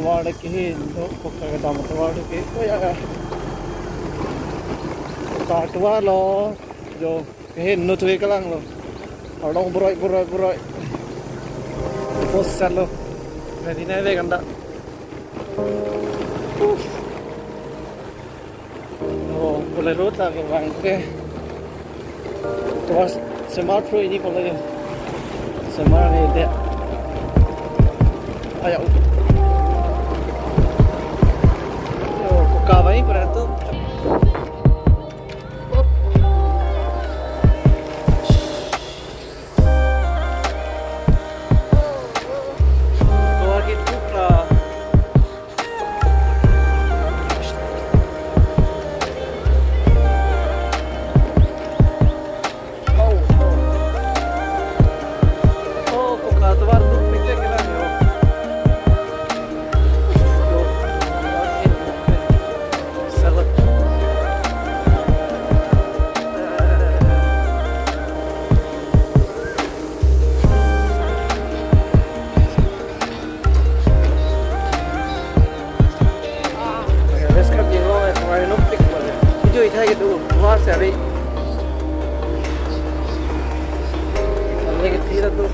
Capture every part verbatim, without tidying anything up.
Tovar de kehin lo, koka kedam tovar de ke. Oh ya, ya. Koka tovar lo. Jo, kehin no thui kelang lo. Arlong boroi, boroi, boroi. Bos sat lo. Ready na ve kanda. Uff. Oh, bolero ta ke bang ke. Tovar semar pro ini kalau ya. Semar ni dia. Ayo. Yo, koka bai para tu. Tovar ke tu pra. Rest kap jeng long, eh, kemarin nopik mana. Itu ithai gitu, luar sehari. Ini kita tuh.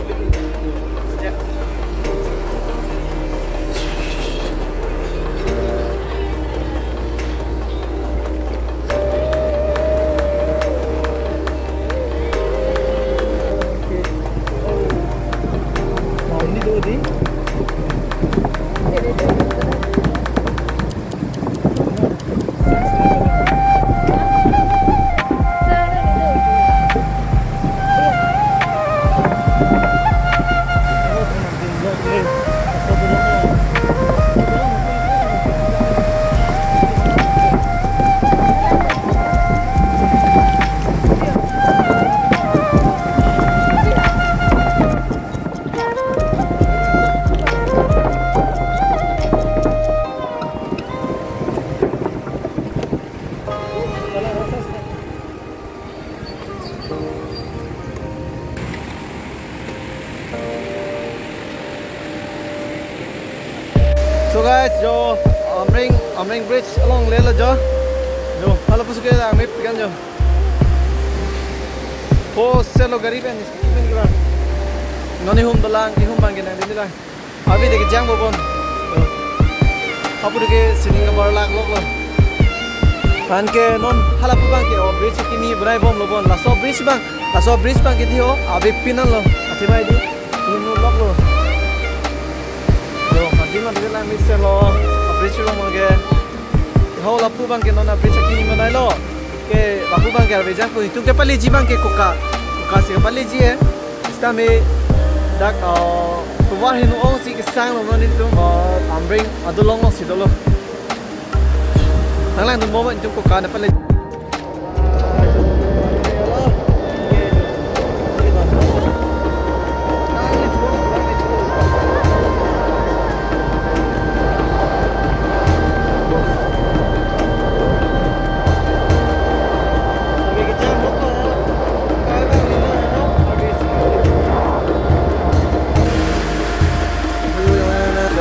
Ya. So guys, jo Amreng, Amreng Bridge along le lo jo. Jo, hala pusu ke lang mip kan jo. Oh, selo gari pen, pen kira. Non ihum dolang, ihum bang ke nangdin lang. Abi de kejang bobon. Apu de ke sining kabar lak lok lo. Anke non hala pu bang ke o bridge kimi berai bom lo bon. Laso bridge bang, laso bridge bang ke di ho, abi pinan lo. Athimai di. Ini no lok lo. Yo, kadi ma de lang mixer lo. Bridge lo mo ke. Ho lapu bang ke non bridge kimi manai lo. Ke lapu bang ke arve jang ko itum ke paleji bang ke koka. Koka si paleji eh. Sitame dak, uh, tovar henu ong si kesang lo non itum, uh, Amreng adolong ong si dolo. Nanglang dun mo itum koka na pale.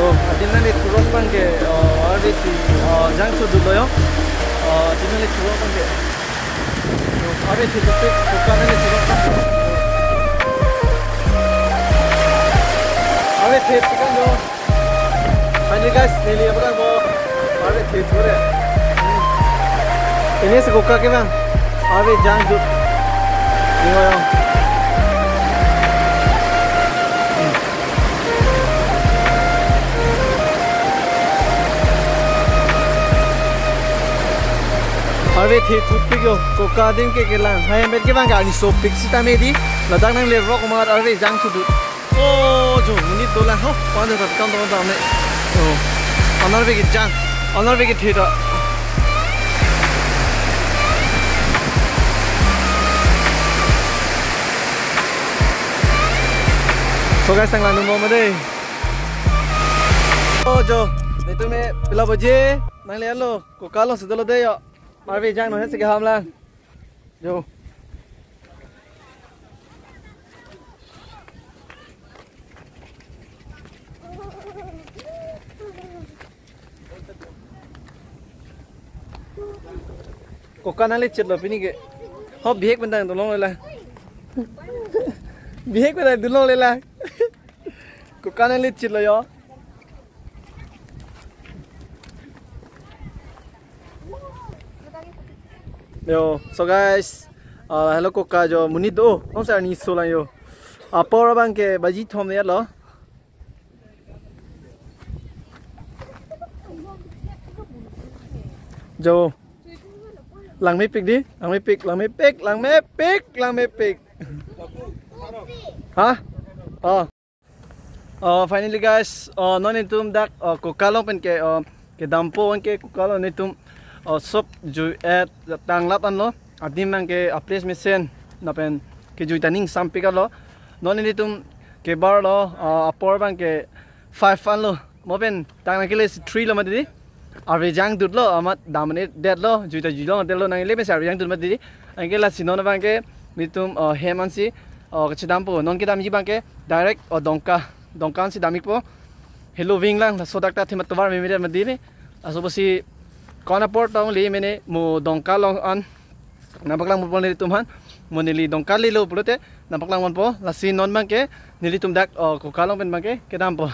Atin nangli thurok bang ke, oh, arve si, oh, jang so dolo yo. Oh, atin nangli thurok bang ke. Arve si tupik, bukan nangli thurok bang. Arve si tupik kan yo. Finally guys, neli apa kan bo? Arve si tupik ya. Ini si koka ke bang. Arve jang jut. Ini yo. Arve si tupik yo, koka adim ke kelang. Hai met ke bang ke ani sopik sitame di. Ladak nanglerok amat arve jang sudu. Oh, jo, monit dolang ho. Pan jat kam dong dam ne. Oh. Arve ke jang. Arve ke theta. So guys, tanglang dun mo dei. Oh, jo, netum me pila baje, nangli alo, koka along si dolo dei yo. Arve jang no he si keham lang. Jo. Koka nangli chit lo pini ke. Ho bihek bendang dulong lela. Bihek bendang dulong lela. Koka nangli chit lo yo. Yo, so guys, uh, hello koka jo monit do, nong sa ni so lang yo. Apor abang ke baji thom ya lo. Jo. Langmepik di, langmepik, langmepik, langmepik, langmepik. Ha? Oh. Oh, finally guys, oh, non netum dak, oh, koka along pen ke, oh, kedampo anke koka along netum, oh, sop jui et tang lap anlo. Adim abang ke a place mesen lapen kejui ta ning sampik anlo. Non netum kebar lo, oh, apor abang ke five anlo. Mo pen tang nangkele si three lo mati di. Arve jangdut lo, amat damne det lo, jui ta jui lo, det lo, nangkele pen si arve jangdut mati di. Anke lasi non abang ke netum, oh, hem ansi, oh, kachedampo, non kedamji abang ke direct, oh, Dongka, Dongka ansi dam-ikpo. Helo ving lang, laso dak ta thema tovar meme mati di. Laso pusi ko-an apor ta ong le mene mo Dongka along an nangpaklang ponpo nelitum aphan. Mo neli Dongka lelo pulote nangpaklang ponpo. Lasi non abang ke nelitum dak, oh, koka along pen abang ke kedampo.